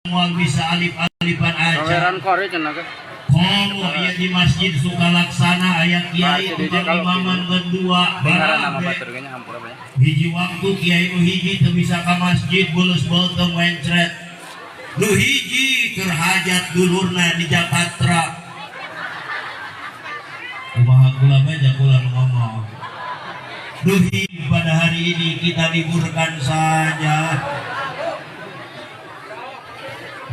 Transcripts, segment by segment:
Moal bisa alif-alifan aja. Saweran kore cenah ge. Komo ieu di Masjid Sukalaksana aya kiai tukang imaman kedua. Dengaran nama barabe. Batur ge nya hampura bae. Hiji waktu kiai nu hiji teu bisa ka masjid, bulus beuteung wencret. Nu hiji keur hajat dulurna di Jakarta. Kumaha kula bae ja kula nu ngomong. Nu hiji pada hari ini kita liburkan saja.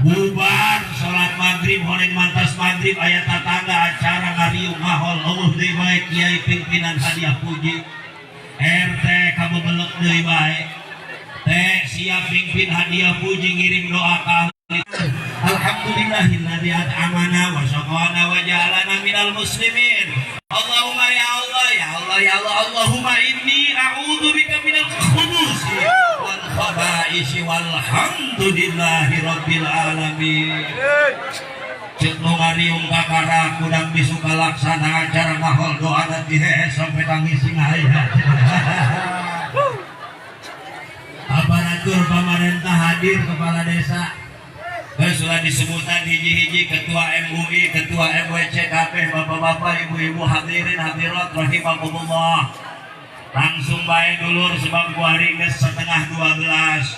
Bubar salat maghrib, horeng mantas maghrib, aya tatangga acara ngariung ngahol, eueuh deui bae kiai pimpinan hadiah puji. RT kabebelek deui bae. Teh siap pimpin hadiah puji ngirim doa ka ahli. Alhamdulillahilladzi at'amana wa saqana wa ja'alana minal muslimin. Allahumma ya Allah ya Allah ya Allah, Allahumma inni a'udzubika minal khubusi wal khaba'isi walhamdulillahi rabbil alamin. Cek nu ngariung kakara kudang di Sukalaksana acara ngahol doa nanti hees sampai tangis singaya. Aparatur pemerintah hadir, kepala desa. Sudah disebutan hiji-hiji, ketua MUI, ketua MWC, kabeh bapak-bapak, ibu-ibu, hadirin hadirat rahimakumullah. Langsung bae dulur, sebab kuari geus 11.30.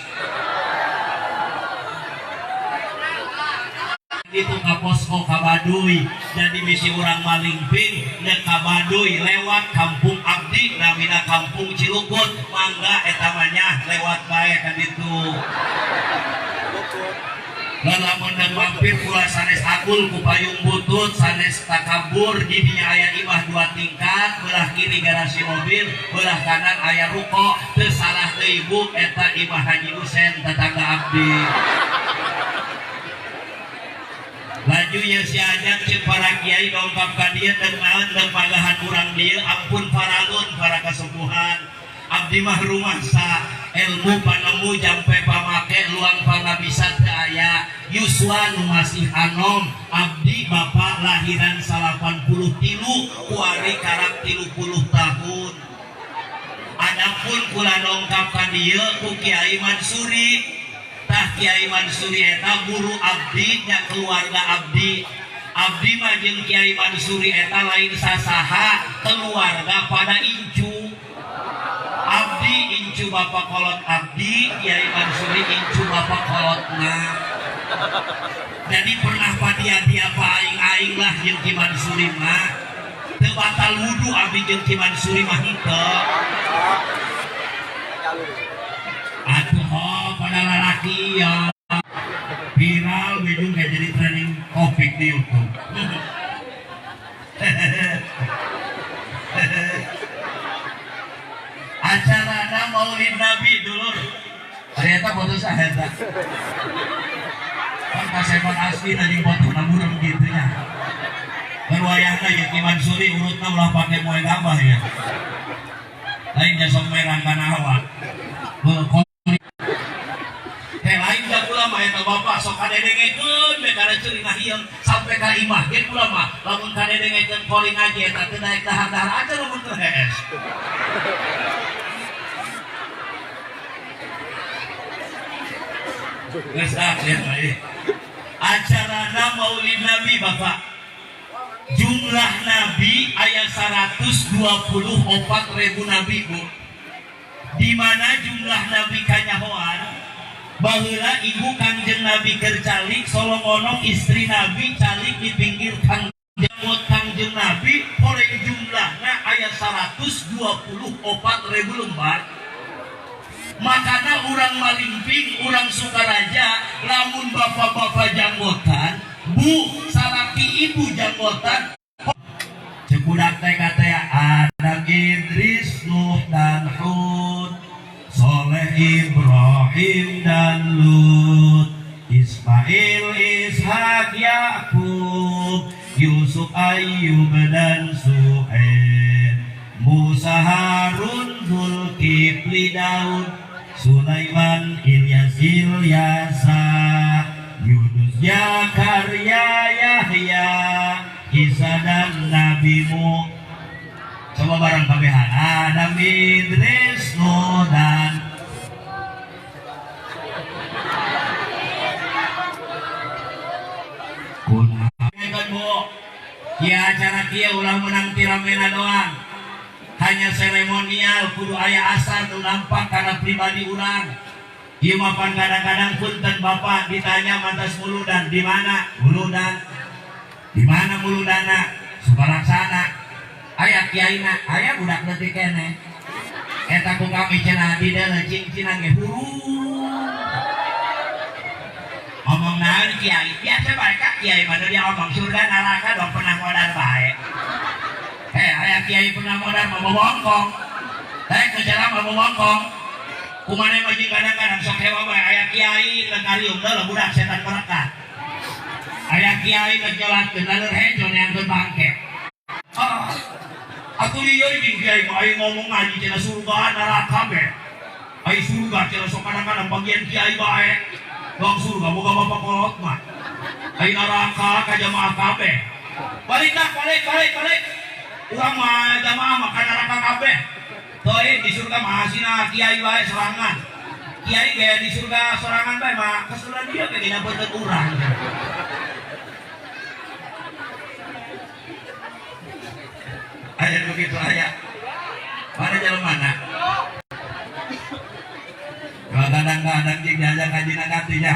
Itu ka posko ka Baduy, jadi misi urang Malingping nek ka Baduy lewat kampung abdi, namina Kampung Cilukut. Mangga eta mah nya lewat bae ka ditu. Lamun dan mampir kula sanes agul ku payung butut, sanes takabur. Di dinya aya imah dua tingkat, belah kiri garasi mobil, belah kanan aya ruko. Teu salah teu ibu, eta imah Haji Husen, tetangga abdi. Laju ya si ajak cek para kiai dongkap ka dieu deung naon, deung pagahan urang dieu. Ampun paralun para kasepuhan, abdi mah rumasa ilmu panemu jampe pamake luang pangabisa teu aya. Yuswa nu masih anom, abdi bapak lahiran 83, kuari karak 30 tahun. Adapun kula dongkap ka dieu ku Kiai Mansuri. Tah Kiai Mansuri eta guru abdi nya, keluarga abdi. Abdi mah jeung Kiai Mansuri eta lain sasaha, keluarga pada incu. Abdi incu bapak kolot abdi, Kiai Mansuri incu bapak kolotna. Jadi pernah padia-dia aing-aing lah jeung Ki Mansuri mah. Teu batal wudu abdi jeung Ki Mansuri mah henteu. Atuh ho pada lalaki ya. Viral bijung kayak jadi trending topik di YouTube. Acarana Maulid Nabi dulur. Ternyata foto saya eta. Kan kasepan asli anjing foto naburem gitu nya. Berwayahna ya Ki Mansuri urutna ulah pake moe gabah ya. Lain jasok merang kana awak. Heh lain da kula mah eta bapak sok kadedengekeun we kana ceuri ngahieung sampai ka imah ge kula mah lamun kadedengekeun kori ngaji eta teu daek dahar-dahar aja lamun teu hees. Geus ah sia mah ieu. Acarana Maulid Nabi bapak. Jumlah nabi aya 124.000 nabi bu. Di mana jumlah nabi kanyahoan? Baheula ibu Kangjeng Nabi keur calik solongonong istri nabi calik di pinggir Kangjeng Kangjeng Nabi horeng jumlahna aya 124.000 lembar. Makana urang Malingping, urang Sukaraja, lamun bapak-bapak janggotan, bu salaki ibu janggotan, cek budak teh katea Adam, Idris, Nuh dan Hud, Soleh, Ibrahim dan Lut, Ismail, Ishak, Yakub, Yusuf, Ayub dan Suhaib, Musa, Harun, Zulkifli, Daud, Sulaiman, Ilyas, Ilyasa, Yunus, Zakaria, Yahya, Isa dan Nabi Mu. Coba bareng kabehan. Adam, Idris, Nuh dan Kia acara kia ulah menang tiramena doang. Hanya seremonial kudu aya asar nu nampak karena pribadi urang. Ieu mah pan kadang-kadang punten bapak ditanya mantas muludan di mana? Muludan. Di mana muludana? Sukalaksana. Aya kiaina, aya budak leutik keneh. Eta ku kami cenah di deuleu cingcinan ge hurung. Ngomong naon kiai? Biasa bae ka kiai mah dia ngomong surga neraka dong pernah modal bae. Aya kiai pernah modal mah bobongkong. Ku ceramah mah bobongkong. Kumane mah jeung kadang-kadang sok hewa bae aya kiai teu kariung deuleu budak setan merekat. Aya kiai teu nyolatkeun laleur hejo neangkeun bangke. Ah, atuh lieur jeung kiai mah aya ngomong ngaji cenah surga neraka be. Ai surga cenah sok kadang-kadang bagian kiai bae. Bang surga boga bapak kolot mah. Ai neraka ka jamaah kabeh. Balik dah, balik, balik, balik. Urang mah jamaah mah ka neraka kabeh. Teuing di surga mah asina kiai bae sorangan. Kiai ge di surga sorangan bae mah kesulan dia ge dina beuteung urang. Aya begitu aya. Mana jalan mana? Kadang-kadang jeung diajak ngaji na katinya.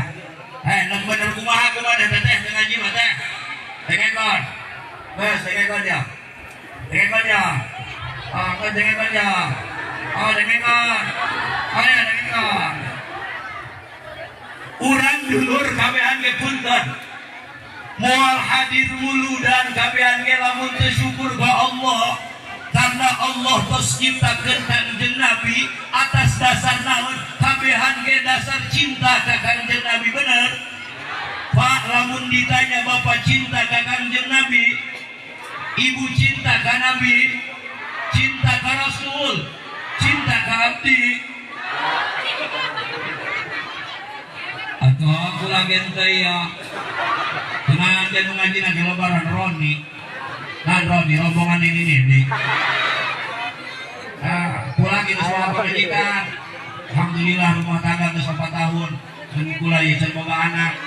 Nek bener kumaha kumaha teh teh ngaji mah teh. Dengekeun. Wes dengekeun ya. Dengekeun ya. Ah, kau dengekeun ya. Ah, dengekeun. Aya dengekeun. Urang dulur kabehan ge punten. Moal hadir muludan kabehan ge lamun teu syukur ka Allah. Karena Allah tos nyiptakeun Kangjeng Nabi atas dasar naon kabehan ge dasar cinta ka Kangjeng Nabi bener. Pak lamun ditanya bapak cinta ka Kangjeng Nabi, ibu cinta ka Nabi, cinta ka Rasul, cinta ka abdi. Atau aku lagi ente ya. Tenang aja ngaji lagi lebaran Roni. Nah Roni rombongan ini nih. Nah, pulang itu semua pendidikan. Alhamdulillah rumah tangga geus 4 tahun. Sun kula ieu can boga anak.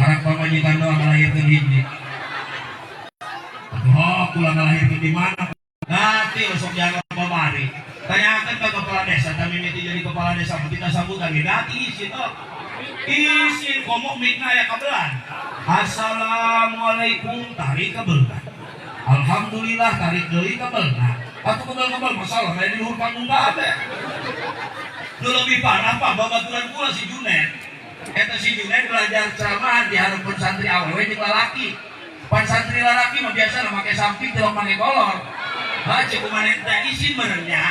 Karek pamajikan doang ngalahirkeun hiji. Atuh kula ngalahirkeun di mana? Nanti sok jangan babari. Tanyakan ke kepala desa, tapi mimiti jadi kepala desa, kita sambutan ge ganti isin oh. Isin komo mikna ya kabelan. Assalamualaikum tarik kabelan. Alhamdulillah tarik deui kabelna. Atuh kebel-kebel masalah kayak di luhur panggung kabeh. Nu lebih parah Pak babaturan kula si Junet. Eta si Junet belajar ceramah di hareupeun santri awewe jeung lalaki. Pan santri lalaki mah biasa make samping tilok make kolor. Ha ceuk kumaha teh isin benernya.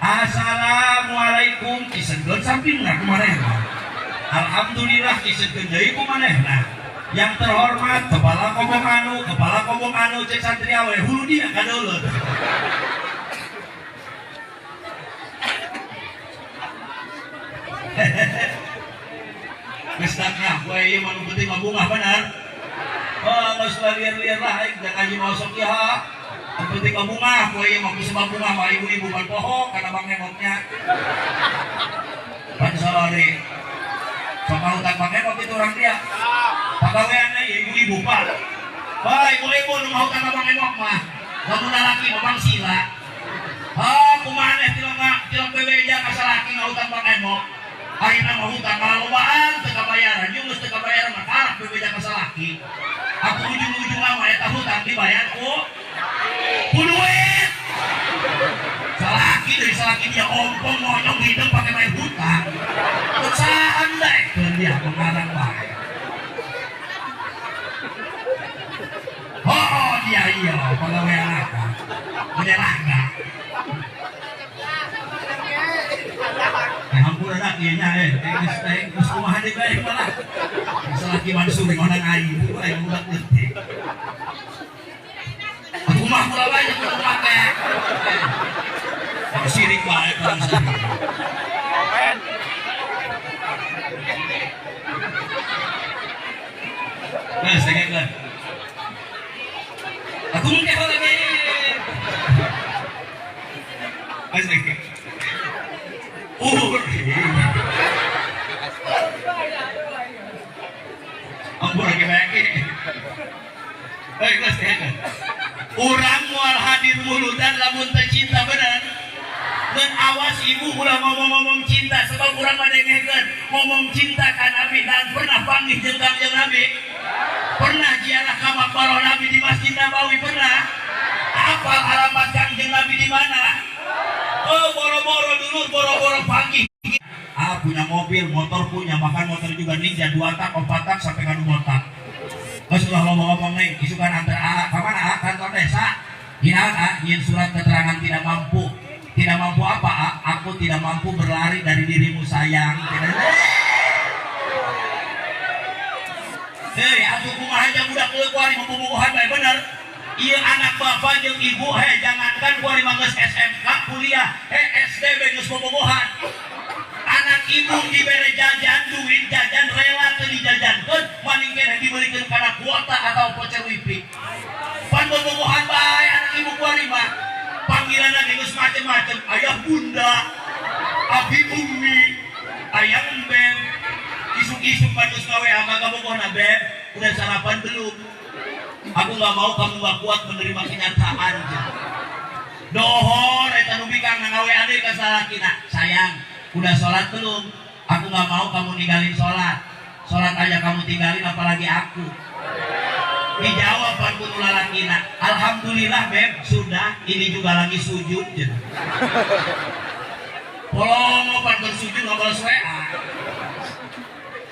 Assalamualaikum disegeun sampingna kumanehna. Alhamdulillah disegeun deui kumanehna. Yang terhormat kepala kobong anu cek santri awe hulu dia kadeuleut. Geus tah poe ieu mah nu penting mah bungah bener. Oh, geus liar-liar lah aing jangan ngaji mah sok ieu. Nu penting mah bungah poe ieu mah geus bungah mah ibu-ibu pan poho kana bang nengoknya. Pan salari. Sok utang bang nengok itu orang dia. Pagaweanna ibu-ibu Pak. Wah, ibu-ibu nu mau utang bang nengok mah. Lamun lalaki mah bang sila. Ah, kumaha teh tilok bebeja ka salaki ngahutang bang nengok. Ayeuna mah hutang kalobaan teu kabayaran, jeung geus teu kabayaran mah karak bebeja ka salaki. Aku ujung-ujungna mah eta hutang dibayar ku duit. Salaki dari salaki dia ompong monyong hidup pakai main hutang. Usahaan daekeun dia pengarang bae. Oh dia iya pagawean apa? Gede langga. Hampura dak ieu nya geus kumaha deui bae malah. Salaki Mansur ngonang aing, aing budak leutik. Aku mah kula bae kudu make. Sirik bae bangsa. Nah, dengekeun. Aku mungkin lagi. Asik. Ampun lagi banyak. Hei, geus teh. Urang moal hadir muludan lamun teu cinta, bener. Dan awas ibu, ulah ngomong-ngomong cinta, sebab urang mah dengekeun ngomong cinta ka Nabi dan pernah panggih jeung Kangjeng Nabi. Pernah ziarah ka makbarah Nabi di Masjid Nabawi, pernah? Apal alamat Kangjeng Nabi di mana? Oh, boro-boro dulu, boro-boro panggih. Ah, punya mobil, motor punya, bahkan motor juga Ninja dua tak, empat tak, sampai kan botak. Terus ulah ngomong-ngomong nih, isukan antar A, ke mana A? Kantor desa. Ginaon A, nyieun surat keterangan tidak mampu. Tidak mampu apa A? Aku tidak mampu berlari dari dirimu, sayang. Hei, atuh kumaha aja budak leutik kuari bobogohan bae, bener. Iya, anak bapak jeung ibu, hei, jangankan kuari mah geus SMK kuliah, hei, SD bae geus bobogohan. Anak ibu dibere jajan, duit jajan rela teu dijajankeun, maning keneh dibelikeun kana kuota atau voucher wifi. Pan bobogohan bae anak ibu kuari mah. Panggilan lagi geus macem-macem, ayah bunda, abi umi, ayang beb. Isuk-isuk panus ngawe ama kabogohna, "Beb, udah sarapan belum? Aku nggak mau kamu nggak kuat menerima kenyataan." Dohor eta nu bikang ngawe ade ka salakina, "Sayang, udah sholat belum? Aku nggak mau kamu ninggalin sholat. Sholat aja kamu tinggalin, apalagi aku." Dijawab pan ku lalakina, "Alhamdulillah, beb, sudah, ini juga lagi sujud." Gitu. Polong pan bersujud nggak balas WA.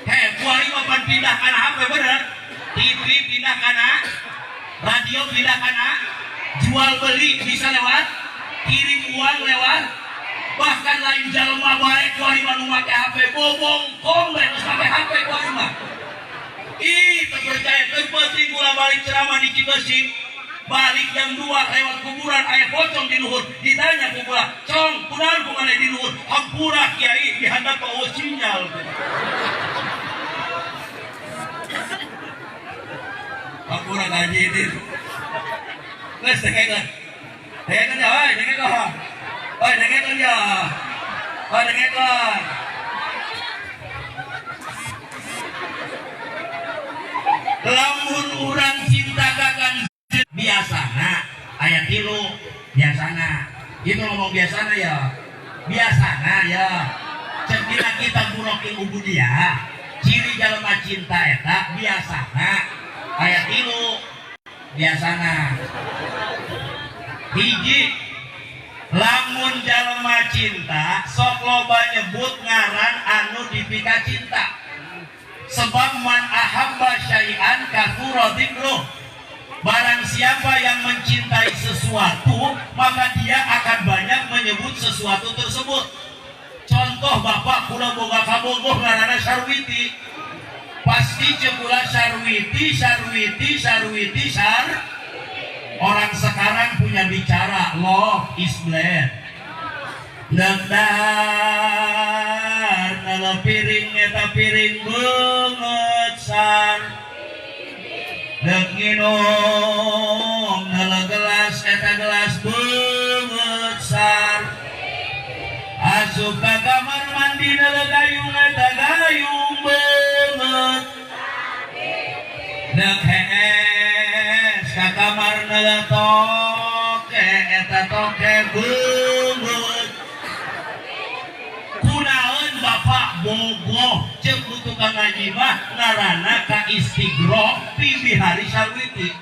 Hei, kuari mah pan pindah kana HP, bener. TV pindah kana radio, pindah kana jual beli bisa lewat kirim uang lewat, bahkan lain jalma bae kuari mah nu make HP, bobongkong bae geus make HP kuari mah. Ih, terpercaya teu penting. Kula balik ceramah di Cibeusi, balik jam 2 lewat kuburan, aya pocong di luhur. Ditanya ku kula, "Cong, kunaon ku maneh di luhur?" "Hampura kiai, di handap euweuh sinyal." Hampura gaji itu. Geus dengekeun. Dengekeun ya, oi, dengekeun. Oi, dengekeun ya. Oi, dengekeun. Lamun urang cinta ka Kangjeng biasana aya tilu biasana. Itu ngomong biasana ya. Biasana ya. Cek dina kitab Muraqil Ubudiyah, ciri jalma cinta eta biasana aya tilu biasana. Hiji, lamun jalma cinta sok loba nyebut ngaran anu dipika cinta. Sebab man ahabba syai'an katsura dzikruh. Barang siapa yang mencintai sesuatu, maka dia akan banyak menyebut sesuatu tersebut. Contoh, bapak kula boga kabogoh ngaranna Sarwiti. Pasti ceuk kula Sarwiti, Sarwiti, Sarwiti, Sar. Orang sekarang punya bicara love is blind. Leuk dahar nelo piring eta piring beungeut sar. Deuk nginum nelo gelas eta gelas beungeut sar. Asup ka kamar mandi nelo gayung eta gayung beungeut. Deuk hees ka kamar nelo toke eta toke beungeut. Kunaon bapak bogoh ceuk nu tukang ngaji mah ngaranna ka istighro fi bihari sarwiti.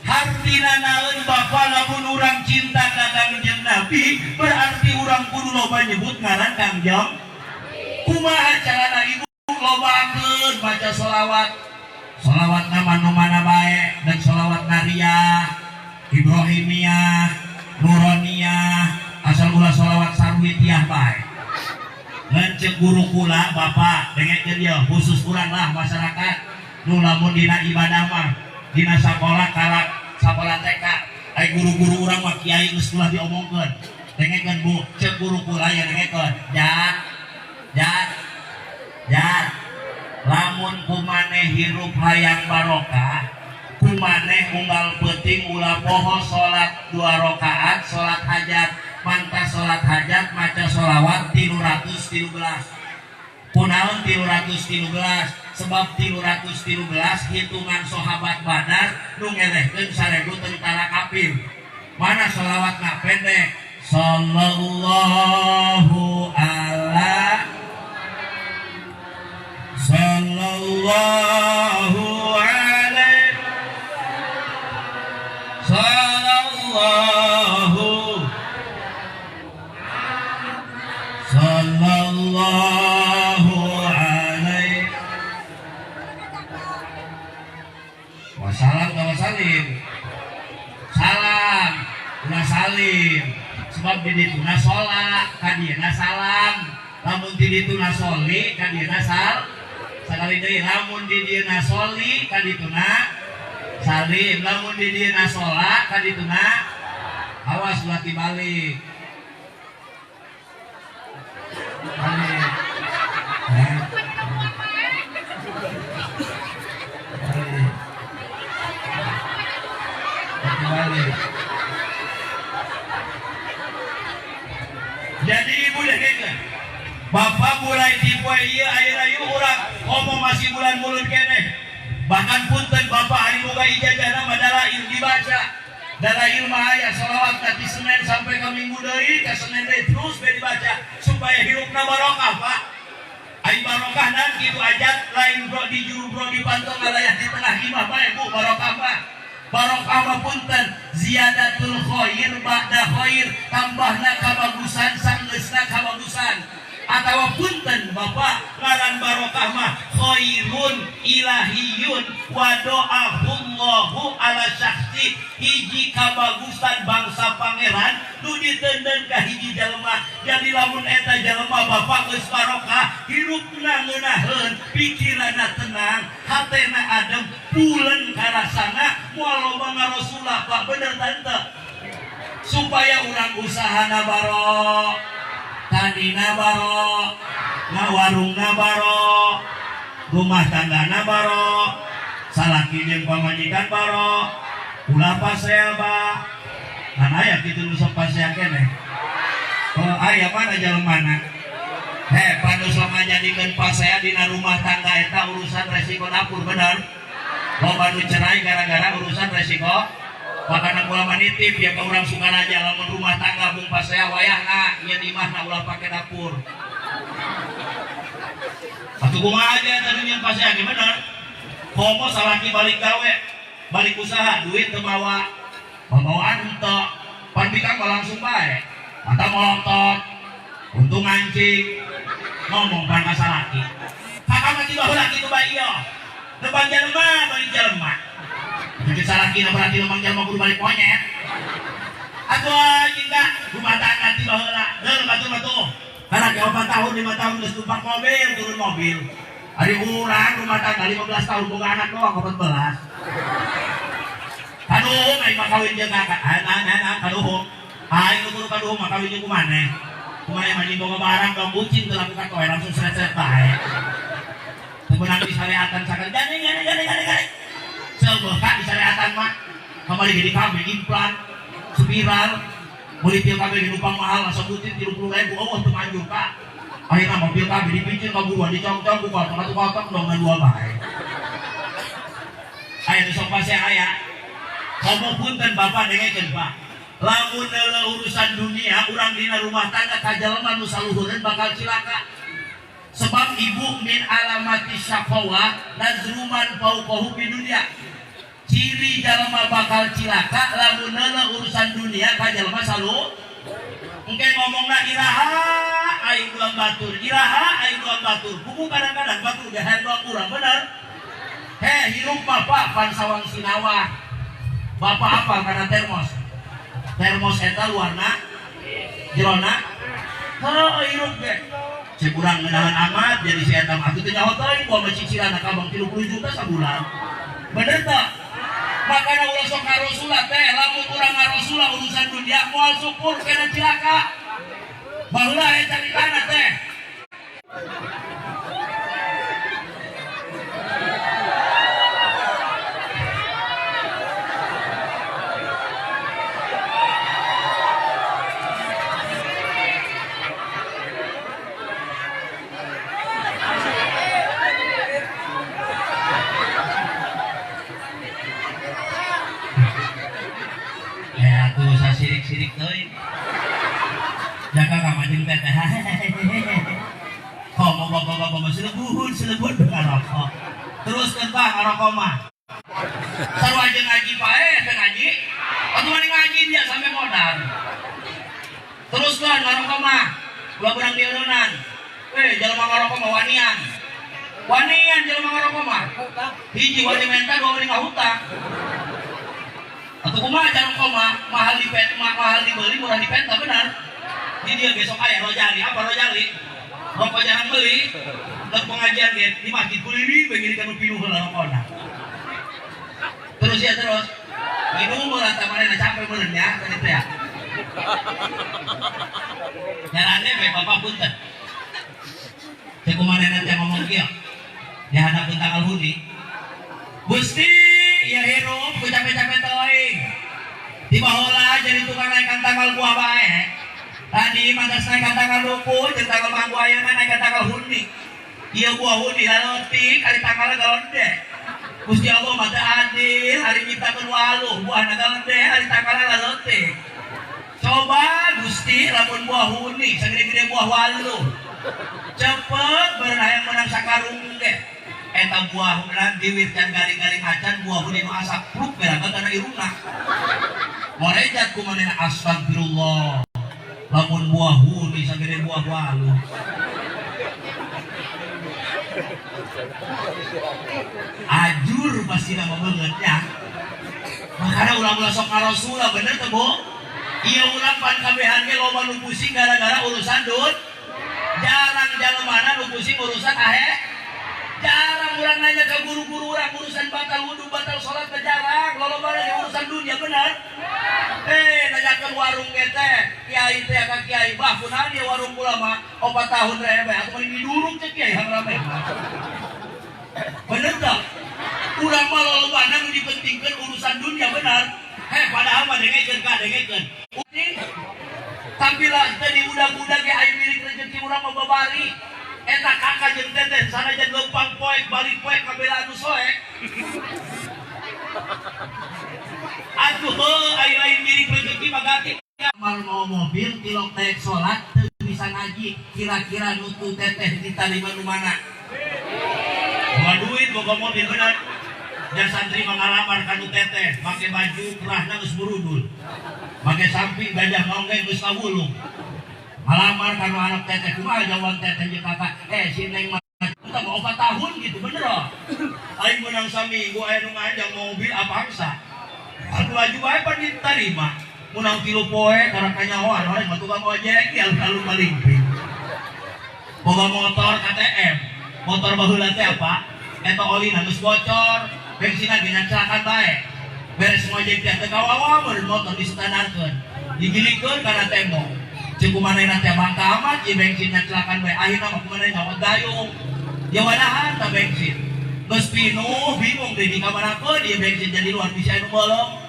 Hartina naon bapak, lamun urang cinta ka Kangjeng Nabi berarti urang kudu loba nyebut ngaran Kangjeng. Kumaha carana ibu? Lobakeun baca sholawat. Sholawat nama nu mana bae, dan sholawat nariyah, Ibrahimiyah, Nuroniyah, asal ulah sholawat sarwitiyah bae. Ngan ceuk guru kula bapak dengekeun ya, khusus urang lah masyarakat nu lamun dina ibadah mah dina sakola kalak sakola TK, ai guru-guru urang mah kiai geus ulah diomongkeun. Dengekeun bu, ceuk guru kula ya, dengekeun. Jat, jat, jat, lamun kumaneh hirup hayang barokah, kumaneh unggal peuting ulah poho salat 2 rakaat salat hajat. Mantas salat hajat maca sholawat 313. Kunaon 313? Sebab 313 hitungan sahabat Badar nu ngelehkeun 1000 tentara kafir. Mana sholawatna pendek? Sallallahu ala sallallahu alaihi sallallahu sallallahu alaihi wasalam wasalim salam ulah salim sebab di dituna sholat kadieuna salam lamun di dituna soli kadieuna sal sakali deui lamun di dieuna soli kadituna salim lamun di dieuna sholat kadituna awas ulah dibalik balik. Balik. Jadi ibu deh kayaknya. Bapak mulai tipe iya ayeuna ieu urang komo masih bulan mulut keneh. Bahkan punten bapak hari boga ijazahna mah dalail dibaca. Dalail mah aya sholawat ti Senin sampai ka Minggu deui, ka Senin deui terus be dibaca supaya hirupna barokah, Pak. Ai barokah nan kitu ajat lain bro di juru bro di pantong ngalayah di tengah imah bae Bu barokah mah. Barokah mah punten ziyadatul khair ba'da khair tambahna kabagusan sanggeusna kabagusan. Atawa punten bapak ngaran barokah mah khairun ilahiyun wa do'ahullahu ala syakhsi hiji kabagusan bangsa pangeran nu ditenden ka hiji jelema. Jadi lamun eta jelema bapak geus barokah hirupna ngeunaheun pikiranna tenang hatena adem pulen karasana moal loba ngarosulah Pak bener tante supaya urang usahana barok tanina barok ngawarungna barok rumah tanggana barok salaki jeung pamajikan barok ulah pasea ba kan aya kitu nu sok pasea keneh. Oh aya mana jalemana heh panu sok ngajadikeun pasea dina rumah tangga eta urusan resiko dapur bener loba nu cerai gara-gara urusan resiko. Makana kula mah nitip ya ka urang Sukaraja lamun rumah tangga bung pasea wayahna ieu di imahna ulah pake dapur. Atuh kumaha aja eta nu nyeun pasea ge bener. Komo salaki balik gawe, balik usaha duit teu mawa, pambawaan henteu. Pan bikang mah langsung bae. Mata melotot, untung ngancing, ngomong pan ka salaki. Kakak mah tiba heula kitu bae ieu. Lebang jelema balik jelema. Jadi salaki na berarti lemang jelema kudu balik monyet. Atuh anjing ka rumah tangga tiba heula. Heuh batur mah tuh. Karena ke 4 tahun 5 tahun geus numpak mobil turun mobil. Ari urang rumah tangga 15 tahun boga anak doang 14. Kaduhung aing mah kawin jeung kakak. An kaduhung. Aing nu kudu kaduhung mah kawin jeung kumaneh. Kumaneh mah jeung boga barang dong bucin teu laku ka toe langsung seret-seret bae. Teu meunang disareatan sakali. Gane gane gane gane gane. Seubeuh ka disareatan mah. Kamari jadi kabeh implan, spiral, meuli pil kabeh di numpang mahal asa bucin 30.000 eueuh teu manjur ka. Akhirna mobil kabeh dipicin ka buruan dicongcong ku kotok atuh kotok dong dua bae. Aya nu sok pasea aya. Komo punten bapak dengekeun Pak. Lamun neuleuh urusan dunia urang dina rumah tangga ka jelema nu saluhureun bakal cilaka. Sebab ibu min alamati syaqawah nazruman fauqahu di dunia. Ciri jelema bakal cilaka lamun neuleuh urusan dunia ka jelema salu. Engke ngomongna iraha aing doang batur, iraha aing doang batur. Buku kadang-kadang batur ge hayang doang urang bener. Heh hirup bapak pan sawang sinawah. Bapak apa karena termos? Termos eta luarna jerona. Heuh hirup ge. Cek urang ngeunaheun amat jadi si eta mah atuh teu nyaho teuing buah mah cicilan ka bang 30 juta sabulan. Bener teu? Makana ulah sok ngarosulah teh lamun urang ngarosulah urusan dunia moal syukur kena cilaka. Baheula aya caritana teh. Kakak majeng teteh. Komo bapak-bapak mah selebuhun selebuhun ngarokok. Terus kan Pak ngarokok mah. Sarua jeung ngaji pae teh ngaji. Atuh mani ngaji dia sampai modal. Terus kan ngarokok mah. Ulah beurang dieureunnan. Eh jelema ngarokok mah wanian. Wanian jelema ngarokok mah. Hiji wani menta, dua wani ngahutang. Atuh kumaha cara mah mahal di mahal dibeli murah dipenta benar. Di dia besok aya rojali, apa rojali? Rokok jarang beli. Ke pengajian ge di masjid kuliri begini kan pinuh heula rokona. Terus ya terus. Minum heula tamarena capek meureun ya tadi teh ya. Nyarane we bapak punten. Cek kumanehna teh ngomong kieu. Di hadapan tanggal huni. Gusti, ya hirup ku capek-capek teuing. Di bahola jadi tukang naikkan tanggal buah bae. Tadi mantas naikkan tanggal lupu, jeung tanggal manggu ayeuna naikkan tanggal huni. Ieu buah huni lalotik, ari tanggalna galonde. Gusti Allah mah teu adil, ari nyiptakeun waluh, buahna galonde, ari tanggalna lalotik. Coba Gusti lamun buah huni sagede-gede buah waluh. Cepet beureun hayang meunang sakarung ge. Eta buah lan diwit can garing-garing acan buah huni nu asak pruk beraga kana irungna. Morejat ku manehna astagfirullah. Lamun buah huni sagede buah waluh. Ajur pasti nama banget ya. Makanya ulah-ulah sok ngarasulah bener teh Bu? Iya urang pan kabehan ge loba nu pusing gara-gara urusan duit. Jarang jalemana nu pusing urusan ahe. Jarang urang nanya ke guru-guru urang urusan batal wudu, batal sholat teh jarang. Lolobana ge urusan dunia bener. Nanyakeun warung ge teh, kiai teh ka kiai, bah kunaon ieu warung kula mah 4 tahun rebe atuh mending didurung cek kiai hang rame. Bener teh? Urang mah lolobana nu dipentingkeun urusan dunia bener. Padahal mah dengekeun ka dengekeun. Tapi lah tadi udah-udah ge aya milik rezeki urang mah babari. Eta kakak jeung teteh sanajan leumpang poek balik poek ngabela anu soek. Atuh heuh aya lain milik rezeki mah ganti. Mal mau mobil tilok naik salat teu bisa ngaji kira-kira nutu teteh ditarima nu mana? Boga duit boga mobil bener. Dan santri mengalamar kanu teteh make baju kerahna geus burudul. Make samping gajah nonggeng geus kawulung. Ngalamar kanu anak teteh kumaha jawaban teteh jeung kakak? Si Neng mah entah mau 4 tahun gitu bener oh. Aing menang saminggu aya nu ngajak mobil apangsa. Atuh baju bae pan diterima. Menang 3 poe karena kanyahoan orang mah tukang ojek ya alun-alun malingping. Boga motor KTM. Motor baheula teh apa? Eta olina geus bocor, bensinna ge nyaclakan bae. Beres ngojek teh teu kawawa meureun motor distandarkeun. Digilingkeun kana tembok. Ceuk kumanehna teh bangka amat ieu bensin nyaclakan bae. Akhirna mah kumanehna nyawat gayung. Dia wadahan ta bensin. Geus pinuh bingung deui di kamanakeun ieu bensin jadi luar bisa anu bolong.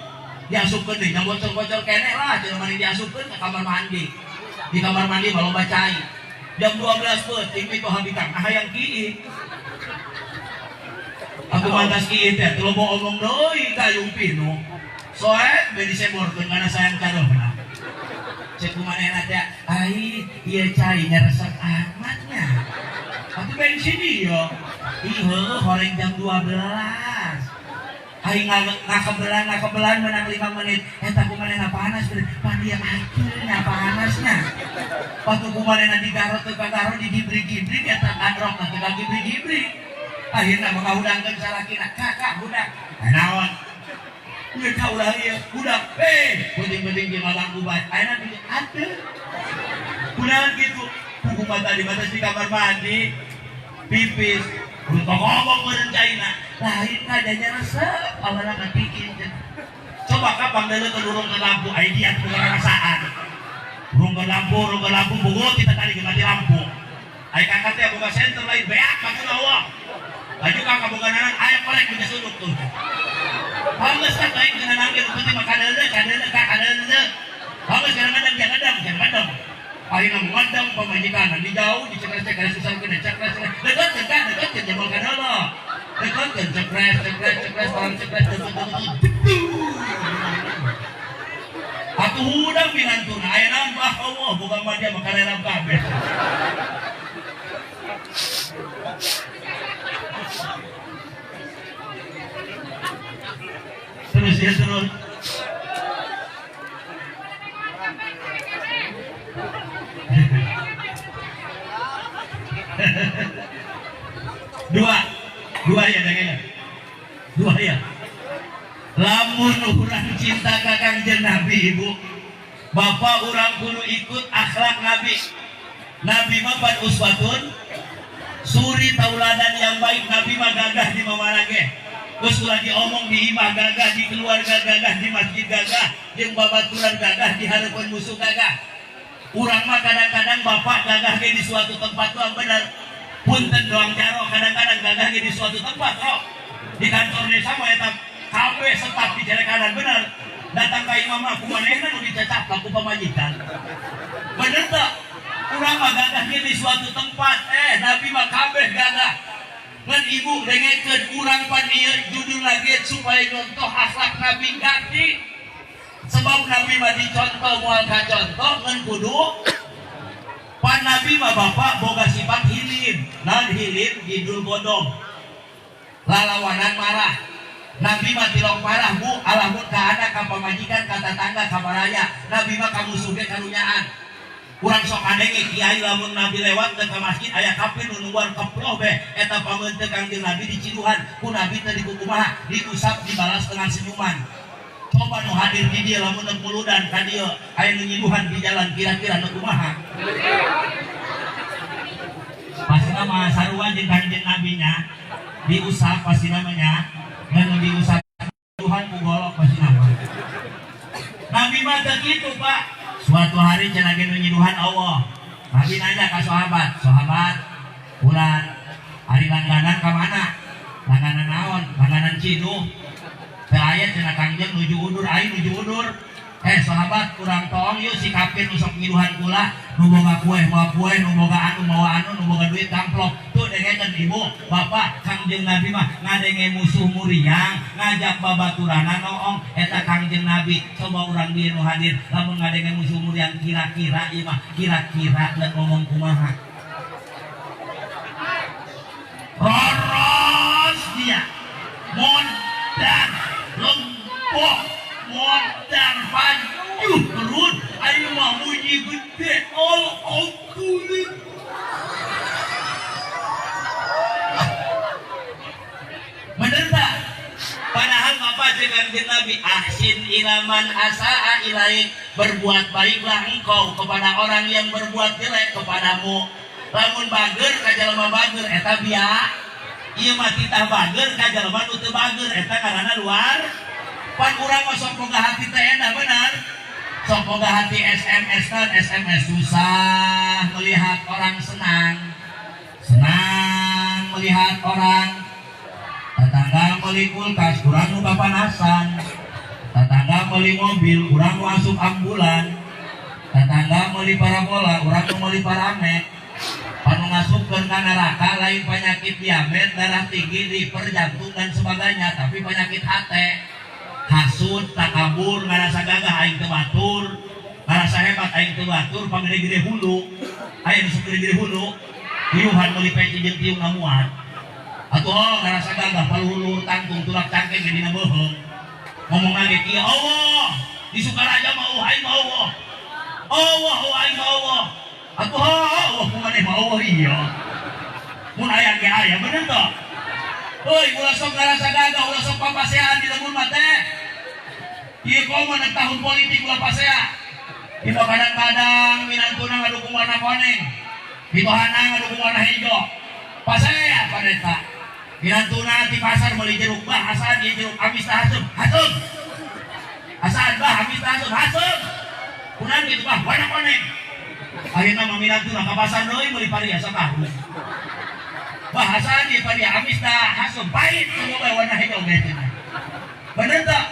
Diasupkeun deui nya bocor-bocor keneh lah cenah maneh diasupkeun ka kamar mandi. Di kamar mandi mah loba cai. Jam 12 peuting itu habitang hayang kieu. Aku mantas kieu teh teu loba omong deui gayung pinuh. Soek we diseborkeun kana sayang careuna. Ceuk kumanehna teh ai ieu cai nya resep amatnya. Atuh bensin ieu. Ih heueuh horeng jam 12. Aing ngakebelan menang 5 menit. Eta kumanehna panas bener. Pan dia atuh panasnya. Waktu kumanehna digarot teu kagarot digibrik-gibrik eta kadrok teh kagibrik-gibrik. Akhirna mah kahudangkeun salakina, kakak hudang. Naon? Ieu ka ulah ieu hudang. Penting-penting di ngaganggu bae. Ayeuna di atuh. Kunaon kitu? Kuku mata di batas di kamar mandi. Pipis. Untuk ngomong meureun caina. Lain kadanya resep awalna ngatikin. Coba kapan deuleu ke urung ke lampu, ai dia teu ngarasaan. Urung ke lampu bogo kita tadi mati lampu. Ai kakak teh boga senter lain beak ka Allah. Laju kakak boga nanan aya kolek punya sudut tuh. Pangeus kan baik dengan nangge nu penting mah kadeuleu kadeuleu ka kadeuleu. Pangeus kadang-kadang jangan kadang. Akhirnya mengadang pamajikan di jauh dicekres-cekres susah kena cekres dekat dekat dekat jebol kadeuleu. Dekat cekres cekres cekres orang cekres dekat dekat. Atuh Atuh hudang minantuna aya nambah Allah boga mah dia mah karerap kabeh. Terus ya terus. Dua ya dengenya. Dua ya. Lamun urang cinta ka Kangjeng Nabi ibu, bapak urang kudu ikut akhlak Nabi. Nabi mah pan uswatun suri tauladan yang baik. Nabi mah gagah di mamana ge. Geus ulah diomong di imah gagah, di keluarga gagah, di masjid gagah, jeung babaturan gagah, di hareupeun musuh gagah. Urang mah kadang-kadang bapak gagah ge di suatu tempat doang bener. Punten doang jaro kadang-kadang gagah ge di suatu tempat kok. Di kantor desa mah eta kabeh setap di cerekanan bener. Datang ka imah mah kumanehna nu dicecap ku pamajikan. Bener teu? Urang mah gagah ge di suatu tempat, Nabi mah kabeh gagah. Ngan ibu dengekeun urang pan ieu judul lagi supaya nyontoh akhlak Nabi ganti. Sebab Nabi mah dicontoh moal kacontoh ngan kudu pan Nabi mah bapak boga sifat hilim. Naon hilim? Jidul bodong. Lalawanan marah. Nabi mah tilok marah bu, alamun ka anak ka pamajikan ka tatangga ka baraya. Nabi mah ka musuh ge karunyaan. Urang sok kadenge kiai lamun Nabi lewat ke masjid aya kafir nu nungguan keploh be eta pameunteun Kangjeng Nabi diciduhan ku Nabi teh dikukumaha diusap dibalas dengan senyuman. Coba nu hadir di dieu lamun neuk muludan ka dieu aya nu nyiduhan di jalan kira-kira nu kumaha? Pastina mah sarua jeung Kangjeng Nabi nya diusap pastina mah nya ngan diusap Tuhan ku golok pastina mah. Nabi mah teu kitu Pak. Suatu hari cenah ge nu nyiduhan Allah. Nabi nanya ka sahabat, sahabat, bulan hari langganan ka mana? Langganan naon? Langganan ciduh. Teu aya cenah Kangjeng nuju udur, aing nuju udur. Sahabat, kurang toong yeuh si kafir nu sok nyiduhan kula, nu boga kue mawa kue, nu boga anu mawa anu, nu boga duit amplop. Tuh dengekeun ibu, bapak, Kangjeng Nabi mah ngadenge musuh muriang, ngajak babaturana noong eta Kangjeng Nabi. Coba urang dieu nu hadir, lamun ngadenge musuh muriang kira-kira ieu mah kira-kira leuk ngomong kumaha. Roros dia. Modar lempok, modar pajuh perut, ayo mah muji gede alhamdulillah. Bener tak? Padahal bapak dengan Nabi ahsin ilaman asaa ilaik, berbuat baiklah engkau kepada orang yang berbuat jelek kepadamu. Lamun bager ka jalma bager eta biak. Ieu mah titah bager ka jalma nu teu bager eta karana luar. Pan urang mah sok boga hati teh endah benar. Sok boga hati SMS kan SMS susah melihat orang senang. Senang melihat orang tetangga beli kulkas kurang nu papanasan. Tetangga beli mobil kurang nu asup ambulan. Tetangga beli parabola urang nu meuli paramek. Panu ngasupkeun ka neraka lain penyakit diabetes, darah tinggi, liver, jantung dan sebagainya, tapi penyakit hate. Hasud, takabur, ngarasa gagah aing teu batur, ngarasa hebat aing teu batur, pangede-gede hulu. Aya nu sok gede-gede hulu, tiuhan meuli peci jeung tiung ngamuat. Atuh oh, ngarasa gagah paluhur tangtung tulak cangkeng ge dina beuheung. Ngomong lagi kieu, Allah, di Sukaraja mah eueuh aing mah Allah. Allah, aing mah Allah. Atuh oh, Allah kumaneh mah Allah iya. Mun aya ge aya bener teu? Euy, ulah sok ngarasa gagah, ulah sok papasean di lembur mah teh. Ieu komo nek tahun politik ulah pasea. Ieu kadang-kadang minantuna ngadukung warna koneng. Mitohana ngadukung warna hijau. Pasea paneta. Minantuna di pasar meuli jeruk bah asaan ieu jeruk amis tah haseup, haseup. Asaan bah amis tah haseup, haseup. Kunaon kitu bah warna koneng. Ayeuna mah minantuna ka pasar deui meuli paria sakarung. Bah asaan ieu paria amis tah haseup, pahit semua bae warna hijau ge cenah. Bener teu?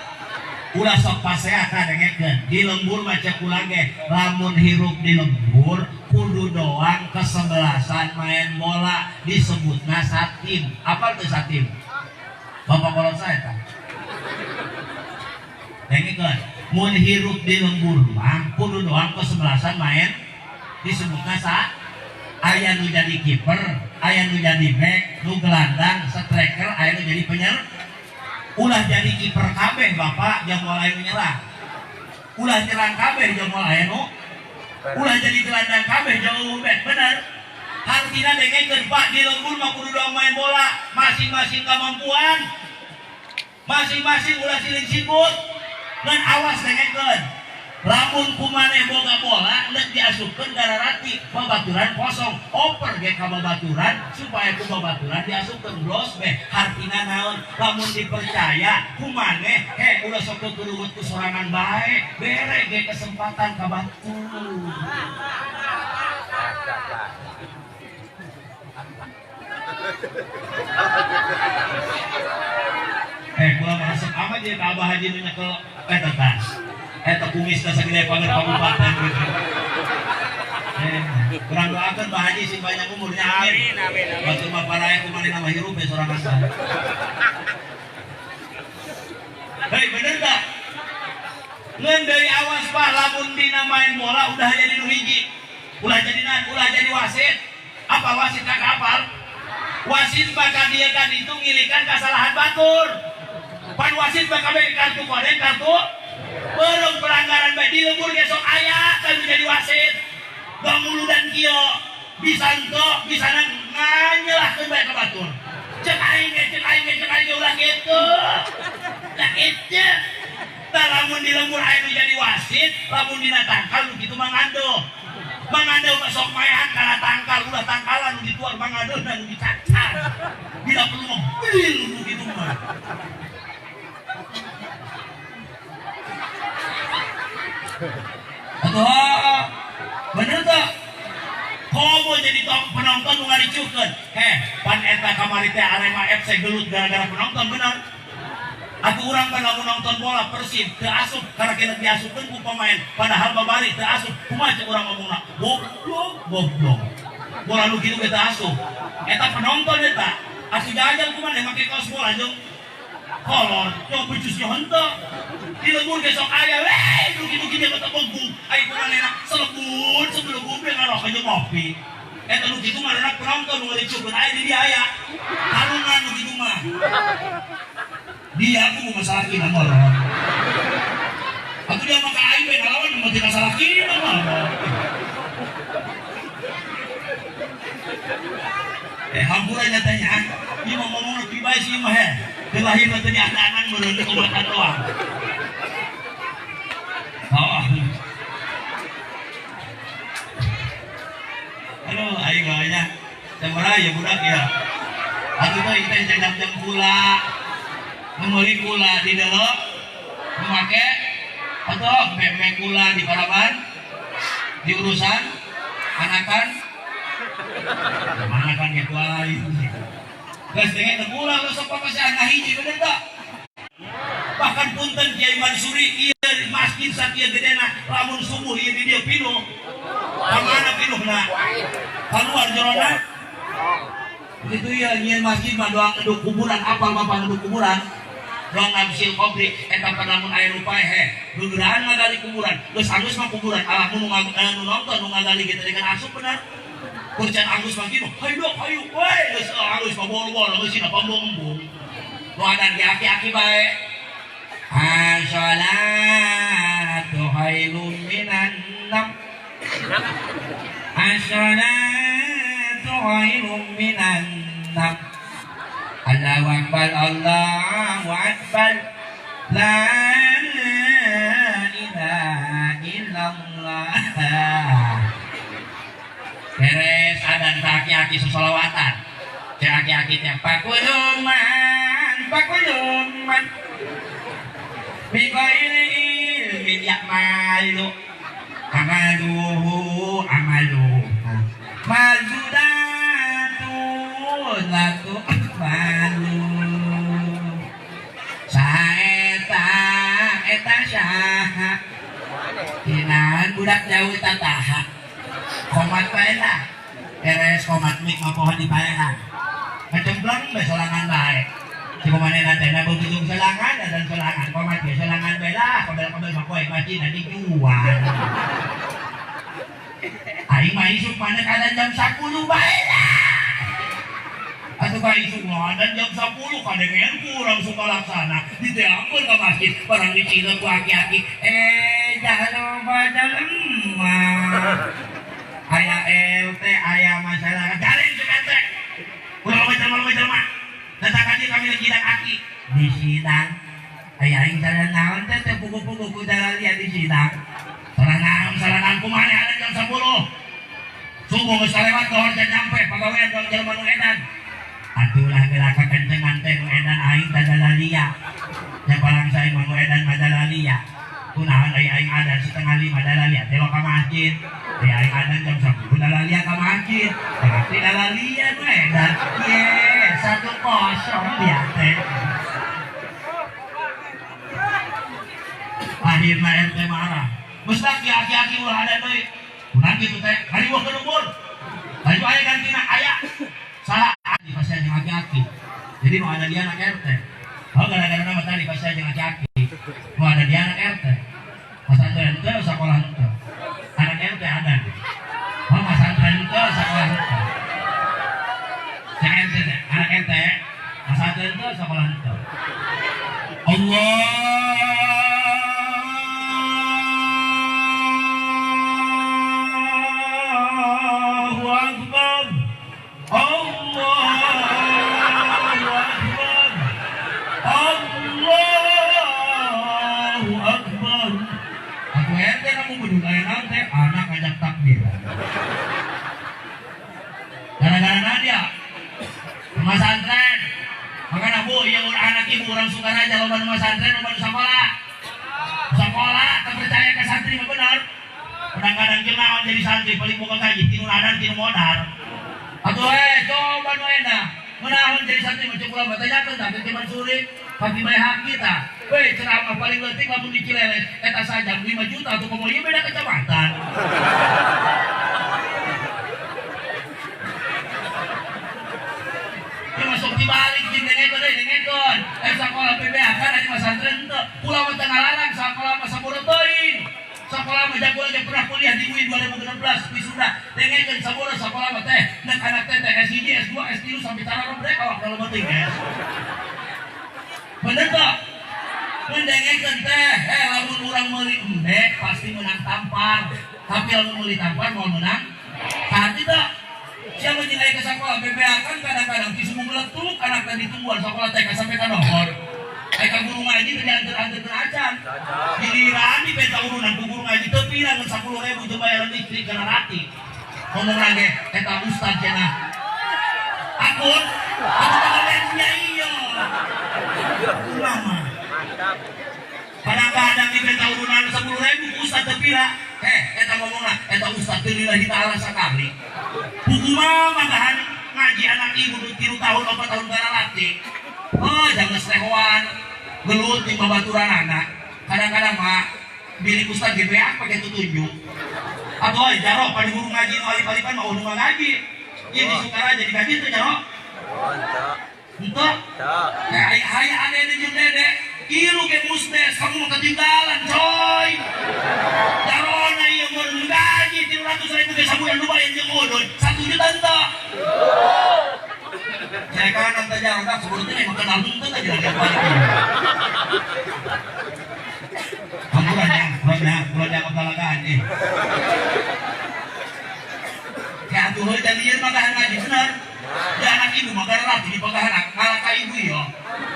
Ulah sok pasea kadengekeun. Di lembur mah cek ulah ge, lamun hirup di lembur kudu doang kesebelasan main bola disebutna satim. Apal teu satim? Bapak kolot saya tah. Dengekeun. Mun hirup di lembur mah kudu doang kesebelasan main disebutna sa aya nu jadi kiper, aya nu jadi back, nu gelandang, striker, aya nu jadi penyer. Ulah jadi kiper kabeh bapak jang moal aya nu nyerang. Ulah nyerang kabeh jang moal aya nu, ulah jadi gelandang kabeh jauh back, bener. Hartina dengekeun Pak, di lembur mah kudu doang main bola, masing-masing kemampuan. Masing-masing ulah siling sikut. Ngan awas dengekeun. Lamun kumaneh boga bola nek diasupkeun gararati babaturan kosong, oper ge ka babaturan supaya ku babaturan diasupkeun blos beh. Hartina naon? Lamun dipercaya kumaneh he ulah sok keureuweut ku sorangan bae, bere ge kesempatan ka batur. Kula mah resep amat ieu ka Abah Haji nu nyekel eta tah. Eta kumis teh sagede pager kabupaten gitu. Kurang doakeun Bah Haji sing banyak umurnya, amin. Amin, amin, amin. Batur mah parae kumaha mah hirup we sorangan bae. Hei, bener tak? Ngan dari awas Pak, lamun dina main bola udah jadi nu hiji. Ulah jadi nan, ulah jadi wasit. Apa wasit kagak apal? Wasit bakal dia kan itu ngilikan kesalahan batur. Pan wasit bakal bagi kartu kuning, kartu belum pelanggaran bae di lembur besok aya kan jadi wasit. Bang dan kieu bisa ento, bisa nang nganyelahkeun bae ka batur. Cek aing ge, cek aing ge, cek aing ge ulah kitu. Lah kitu. Tah lamun di lembur aya nu jadi wasit, lamun dina tangkal nu kitu mah ngandeuh. Mangandeuh mah sok maehan kana tangkal, ulah tangkalan nu dituar mangandeuhna nu dicacar. Bila perlu mah bil nu kitu mah. Atuh, bener tak? Komo jadi tong penonton nu ngaricukeun. Heh, pan eta kamari teh Arema FC gelut gara-gara penonton, bener. Aku urang kan lamun nonton bola Persib teu asup karena kita diasupkeun ku pemain, padahal babari teu asup. Kumaha cek urang ngomongna? Goblok, goblok. Bola nu kitu ge teu asup. Eta penonton eta. Asup jajal kumaha make kaos bola jeung kolor, jeung becusnya henteu. Di lembur ge sok aya we, dugi-dugi dia mah begung. Ai kumanehna selebun, sebelum ge ngarokok jeung ngopi. Eta nu kitu mah penonton nu ngaricukeun aya di dia aya. Kalungan nu kitu mah. Dia aku mau masalah kita molor. Aku dia maka aing bae ngalawan mau tidak salah kita molor. Hampura nyatanya. Ieu mah ngomong lebih baik sih mah he. Dilahir teh di anak-anak meureun obatan doang. Oh. Aduh, aing mah nya. Sabaraha ya budak ya. Atuh teh kita jam-jam pula. Meuli gula di delok, memakai atau bebek gula di paraban, di urusan anakan, anakan gitu aja. Guys, dengan gula lu sok pasti anak hiji bener tak? Bahkan punten Kiai Mansuri ieu masjid sakieu gedena lamun subuh ieu di dieu pinuh. Ka mana pinuhna? Kaluar jerona. Begitu ya nyieun masjid mah doang ngeduk kuburan, apal bapak ngeduk kuburan. Doang ngamsil kobri eta pan lamun aya nu paeh he geugerahan ngagali kuburan. Geus alus mah kuburan, alah nu nonton nu ngagali ge teh kan asup bener. Kurcan alus mah kitu, hayu dok, hayu. Woi, geus alus mah bol-bol geus sina pambung-embung. Nu adan ge aki-aki bae. As-salatu khairum minan naum. As-salatu khairum minan naum. Allahu akbar, Allahu akbar. La ilaha illallah. Beres adan aki-aki sesolawatan. Cek aki-aki teh pakuluman, pakuluman. Bi ghairi ilmin ya'malu. Amaluhu amaluhu. Mazudatun latu malu. Saeta eta saha. Dinahan budak jauh eta taha. Komat bae lah. Beres komat mik mah poho dipaehan. Ngecempleng bae sorangan bae. Si kumanehna teh na begitu sorangan dan sorangan komat ge sorangan bae lah, kobel-kobel mah poe gajina dijual. Aing mah isuk mana kada jam 10 bae lah. Atuh ka isuk mah ada jam 10 kadengean kurang suka laksana. Diteangkeun ka masjid barang dicilep ku aki-aki. Jangan lupa lemah. Aya LT, aya masyarakat. Jaring cek RT. Ulah loba jelema loba jelema. Datang aja kami lagi sidang aki. Di sidang. Aya aing salah naon teh teh pugu-pugu ku dalalia di sidang. Salah naon kumaha ada jam 10. Subuh geus kalewat dohor can nyampe pagawean doang jelema nu edan. Atulah geura kakencengan teh nu edan aing teh dalalia. Nya palangsa aing mah nu edan mah dalalia. Kunaon aya aing adan 4:30 dalalia teh ka masjid. Aya aing adan jam 10 dalalia ka masjid. Berarti dalalia nu edan. Ye, 1-0 dia teh. Akhirna RT marah. Mustaq aki-aki ulah ada deui. Kunaon kitu teh? Hariweuh ke lembur. Laju aya gantina aya. Salah di pasien jeung aki-aki. Jadi nu ada dia anak RT. Oh gara-gara nama tadi pasien jeung aki-aki. Nu ada dia anak RT. Pasantren teu sakolah teu. Anak RT ada. Oh pasantren teu sakolah teu. Cek RT teh, anak RT. Pasantren teu sakolah teu. Allahu Akbar. Allahu Akbar. Allahu Akbar. Aku ente kamu kudu aya naon teh anak ngajak takbir. Gara-gara Nadia pesantren. Makana bu, ieu anak ibu urang Sukaraja loba nu pesantren loba nu sakola. Sakola teu percaya ka santri mah bener. Kadang-kadang jeung naon jadi santri paling boga gaji tinu adan tinu modal. Atuh coba nu enak. Menahan jadi santri mah cukup lama tanyakeun tah ke Mansuri, pagi bae hak kita. Weh ceramah paling leutik lamun di Cileles eta sajam 5 juta atuh komo ieu beda kecamatan. Ieu masuk dibalik jeung dengekeun deui dengekeun. Sakola PBH kan ari masantren teu. Ulah mah teu ngalarang sakola mah sabodo teuing. Sakola mah jago aja pernah kuliah di UIN 2016 wisuda. Dengekeun sabodo sakola mah teh nek anak teh teh S1, S2, S3 sampai cara rombrek awak dalam penting guys. Bener tak? Mendengekeun teh, lamun urang meuli embe pasti menang tampar. Tapi lamun meuli tampar moal menang. Hati tak? Siapa jeung aya ke sakola BPH kan kadang-kadang ti subuh meletuk anak teh ditungguan sakola TK sampai ka dohor. Aya ka guru ngaji teh dianteur-anteurkeun acan. Giliran di peta urunan ku guru ngaji teu pira ngan 10.000 jeung bayaran listrik kana rati. Ngomong lagi eta ustad cenah. Akun aku pagawean sia ieu. Ulama. Kadang-kadang di peta urunan 10.000 ku ustad teu pira. Eta ngomongna eta ustad teu lillahi ta'ala sakali. Buku mah magahan ngaji anak ibu 3 tahun 4 tahun garalati. Oh jangan sehoan gelut di babaturan anak. Kadang-kadang mah bilik ustad GBA pakai tutunjuk. Atau jarok pada guru ngaji nu alif-alifan mah udah ngaji. Ieu di Sukaraja digaji teu jarok? Henteu. Haya ade jeung dede. Ieu ge musdes kamu mah ketinggalan coy. Jarona ieu mun gaji 300.000 ge sabulan lumayan jeung udun 1 juta henteu. Saya kanan teh jarona sebelumnya emang kenal henteu teh jadi balik. Ampuran ya, ulah jangan kepalakaan eh. Ya atuh heuh jadi ieu mah ngaji bener. Ya anak ibu mah garalati di pagahan ngalah ka ibu ieu.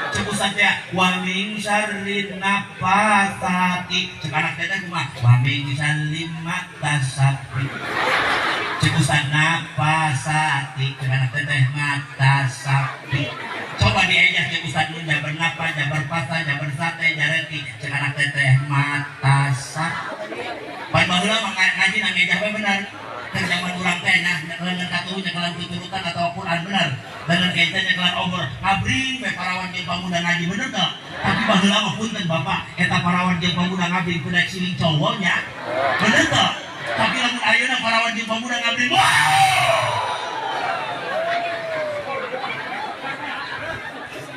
Cek ustad teh wa min syarrin nafatsati. Cek anak teh kumaha? Wa min syarri matasati. Cek ustad nafasati. Cek anak teh matasati. Coba diejah cek ustad nun jabar napa, jabar fasa, jabar sate, jareti. Cek anak teh matasati. Pan baheula mah ngaji na ngejah we bener. Keur zaman urang teh nah leungeun katuhu nyekelan tuturutan atawa Quran bener. Leungeun kente nyekelan obor. Ngabring we parawan jeung pamuda ngaji bener teu? Tapi baheula mah punten bapak eta parawan jeung pamuda ngabring kudu siling cowoknya. Bener teu? Tapi lamun ayeuna parawan jeung pamuda ngabring wah!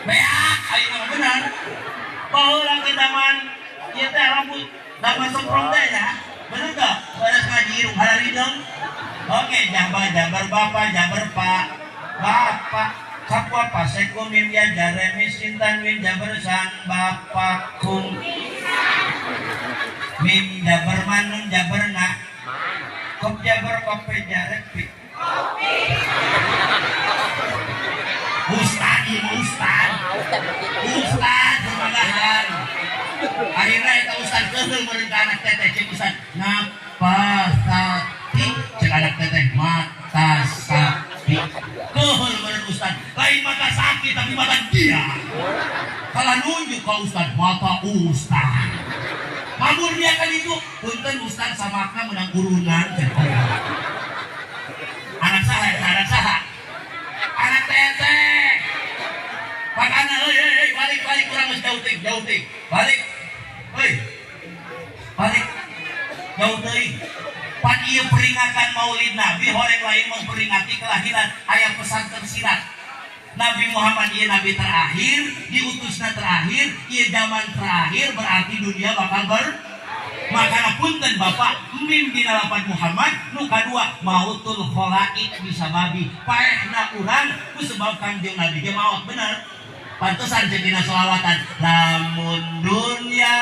Beak ayeuna mah bener. Baheula ke zaman ieu teh rambut Nama semprong teh ya. Bener gak? Beres ngaji irung hararideng. Oke, jabar jabar bapak, jabar pak. Bapak Kapwa paseku mim ya jaremi sintan win jabar san bapakum mim jabar manun jabar na kop jabar kope jarek pi. Ustad, ieu ustad. Ustad pemagahan. Akhirnya eta ustad keheul meureun ka anak teteh, cek ustad napasati, cek anak teteh mata sapi. Keheul meureun ustad, lain mata sakit tapi mata dia. Kalau nunjuk ke ustad, mata ustad. Mabur dia kan itu, punten ustad samakna menang urunan cek Allah. Anak saha eta, anak saha? Anak teteh. Makana euy euy euy, balik balik, kurang geus jauh teuing, jauh teuing. Balik. Heuy. Balik. Jauh teuing. Pan ieu peringatan Maulid Nabi, horeng lain memperingati kelahiran, aya pesan tersirat. Nabi Muhammad ieu nabi terakhir, diutusna terakhir, ieu zaman terakhir, berarti dunia bakal ber. Makana punten Bapak, mim dina lapan Muhammad, nu kadua mautul khalaik bisababi. Paehna urang ku sebab Kanjeng Nabi ge maot, bener. Pantesan cek dina sholawatan, lamun dunya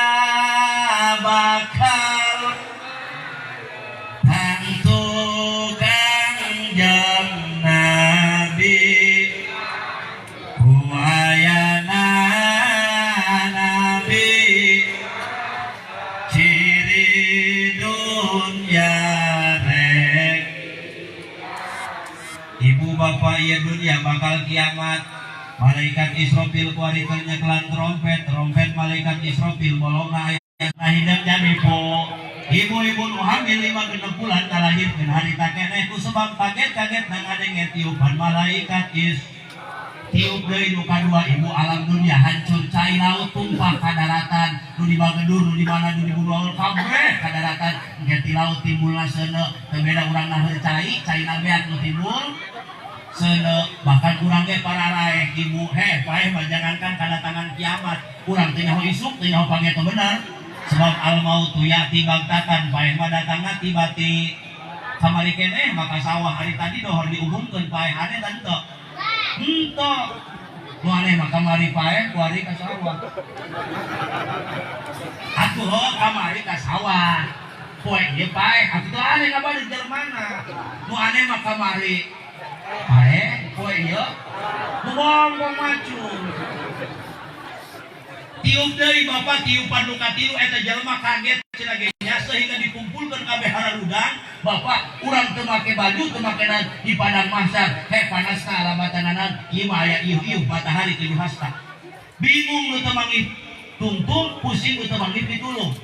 bakal tangtu Kanjeng Nabi ku ayana Nabi ciri dunya rek. Ibu bapak, iya dunia bakal kiamat. Malaikat Israfil kuari keur nyekelan trompet, trompet malaikat Israfil bolongna aya hidang jami po. Ibu-ibu nu hamil 5-6 bulan kalahirkeun harita keneh ku sebab kaget-kaget nang ngadenge tiupan malaikat is. Tiup deui nu kadua, ibu, alam dunia hancur, cai laut tumpah ka daratan, nu di Bagedur, nu di mana, nu di Buduaul kabeh ka daratan. Engke ti laut timbulna seuneu, teu beda urang naheur cai, caina beak nu timbul seuneu. Bahkan urang ge pararaeh, ibu, heh, paeh mah jangankan kedatangan kiamat, urang teu nyaho isuk, teu nyaho pangeto, bener. Sebab al mautu ya'ti bagtatan, paeh mah datangna tiba-tiba. Kamari keneh maka sawah hari tadi dohor diumumkeun paeh, aneh teu? Henteu. Nu aneh mah kamari paeh, kuari ka sawah. Atuh ho kamari ka sawah. Poe ieu paeh, atuh teu aneh kabar di mana? Nu aneh mah kamari paeh, poe ieu bobongbong macul. Tiup deui Bapak tiupan nu katilu, eta jelema kaget cenah ge nya, sehingga dikumpulkeun kabeh hararudang. Bapak, urang teu make baju, teu make naon di padang mahsyar, heh, panasna alamatananan ieu mah aya iuh-iuh matahari 7 hasta. Bingung nu teu manggih tungtung, pusing nu teu manggih pitulung.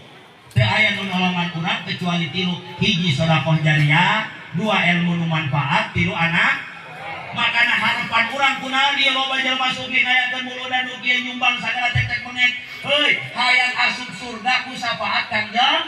Teu aya nu nolongan urang kecuali tilu: hiji sedekah jariah, dua ilmu nu manfaat, tilu anak. Makana harapan urang kunaon dia loba jelema sugih ngayakeun muludan nu kieu, nyumbang sagala tek-tek mengek? Heuy, hayang asup surga ku syafaat Kangjeng.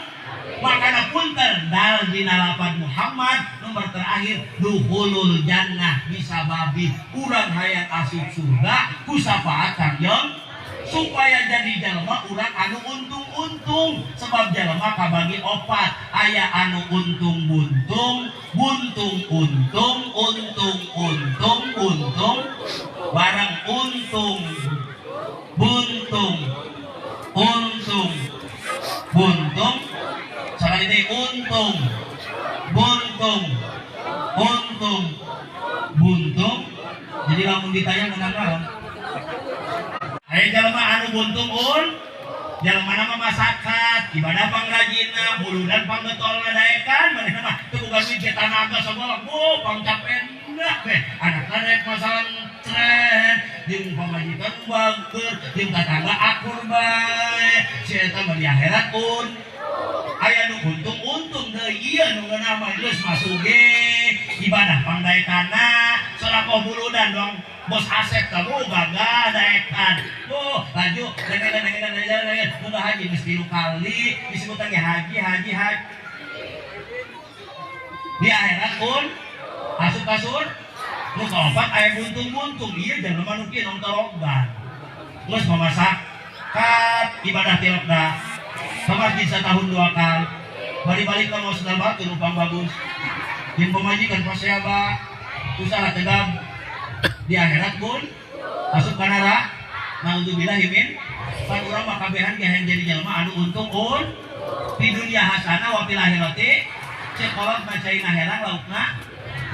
Makana punten, dal dina lapan Muhammad nomor terakhir dukhulul jannah bisababi, urang hayang asup surga ku syafaat Kangjeng, supaya jadi jelema urang anu untung-untung. Sebab jelema kabagi opat, aya anu untung buntung, buntung untung, untung untung, untung barang untung buntung, untung buntung. Sekali ini untung buntung, untung buntung. Jadi lamun ditanya menang naon? Aya jelema anu buntung un, jelema mah masakat, ibadah pangrajinna, muludan panggetolna, daekan manehna mah teu boga duit ge tanaga sagala, bu pangcapena beh, anakna rek masantren, jeung pamajikan bager, jeung tatangga akur bae, si eta mah di akhirat un. Aya nu untung-untung deui, ieu nu ngeunah mah geus masuge, ibadah pangdaekana, sedekah muludan doang bos Asep kamu gagah daekan. Oh, laju dengan dengan dengan dengan munggah haji geus 3 kali disebutan ge haji haji haji. Di akhirat pun asup kasur. Nu kaopat aya buntung-buntung, ieu jelema nu kieu nongtorogan. Geus mamasak kat ibadah tilok da. Ka masjid setahun dua kali. Balik-balik ka mau sendal batu numpang bagus. Jeung pamajikan pasea usaha tegap di akhirat pun asup ka neraka. Naudzubillah min. Pan urang mah kabehan ge hayang jadi jelema anu untung un di dunia hasanah wa fil akhirati. Cek kolot bacain herang laukna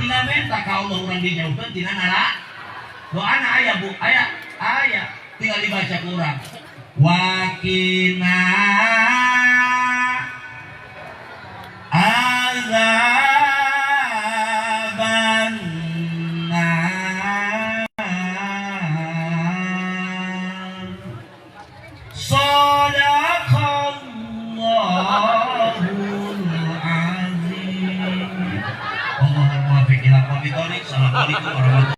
tinggal minta ka Allah urang dijauhkeun tina neraka. Doana aya, Bu, aya, aya, tinggal dibaca ku urang. Waqina azaban nar. Sadaqallahul azim. Allahul muwaffiq ila aqwamit thoriq. Assalamualaikum warahmatullahi.